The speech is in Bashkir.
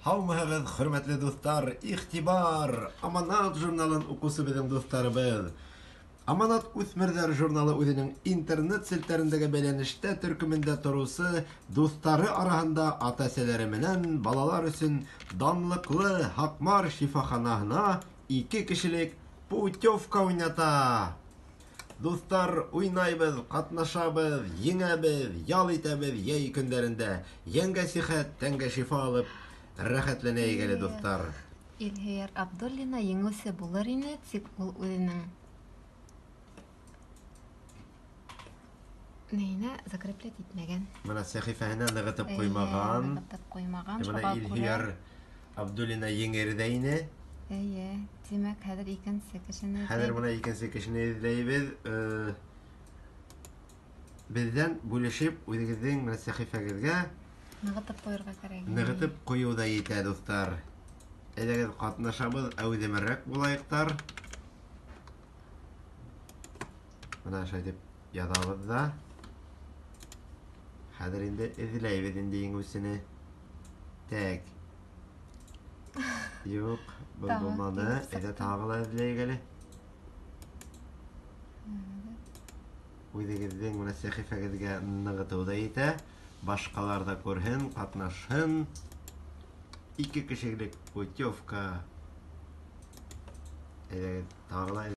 Һаумыһығыҙ, хөрмәтле дуҫтар! Игътибар! Аманат журналын уҡыусы беҙҙең дуҫтарыбыҙ! Аманат үҫмерҙәр журналы үҙенең интернет селтәрендәге бәйләнештә төркөмөндә тороусы дуҫтары араһында ата-әсәләре менән балалар өсөн данлыҡлы Һаҡмар шифаханаһына 2 кешелек путевка уйната. Дуҫтар, уйнайбыҙ, ҡатнашабыҙ, еңәбеҙ, ял итәбеҙ йәй көндәрендә. Йәнгә сихәт, тәнгә шифа алып, рәхәтләнәйек әле, дуҫтар. Илһөйәр Абдуллина еңеүсе булыр ине, тик ул үҙенең нейенә закреплять итмәгән. Бына сәхифәһенә нығытып ҡуймаған. Нығытып ҡуймаған. Бына Илһөйәр Абдуллина еңер ҙә ине. Эйе, тимәк, хәҙер икенсе кешене. Хәҙер бына икенсе кешене эҙләйбеҙ. Беҙҙән бүлешеп, үҙегеҙҙең менә сәхифәгеҙгә нығытып ҡуйырға кәрәк. Нығытып ҡуйыу ҙа етә, дуҫтар. Әйҙәгеҙ, ҡатнашабыҙ, әүҙемерәк булайыҡтар. Бына шулай итеп яҙабыҙ ҙа. Хәҙер инде эҙләйбеҙ инде еңеүсене. Тәк. Юҡ, был булманы. Әйҙә тағы ла эҙләйек әле. Үҙегеҙҙең менә сәхифәгеҙгә нығытыу ҙа етә. Башҡалар ҙа күрһен, ҡатнашһын. 2 кешелек путевка. Әйҙәгеҙ, тағы ла.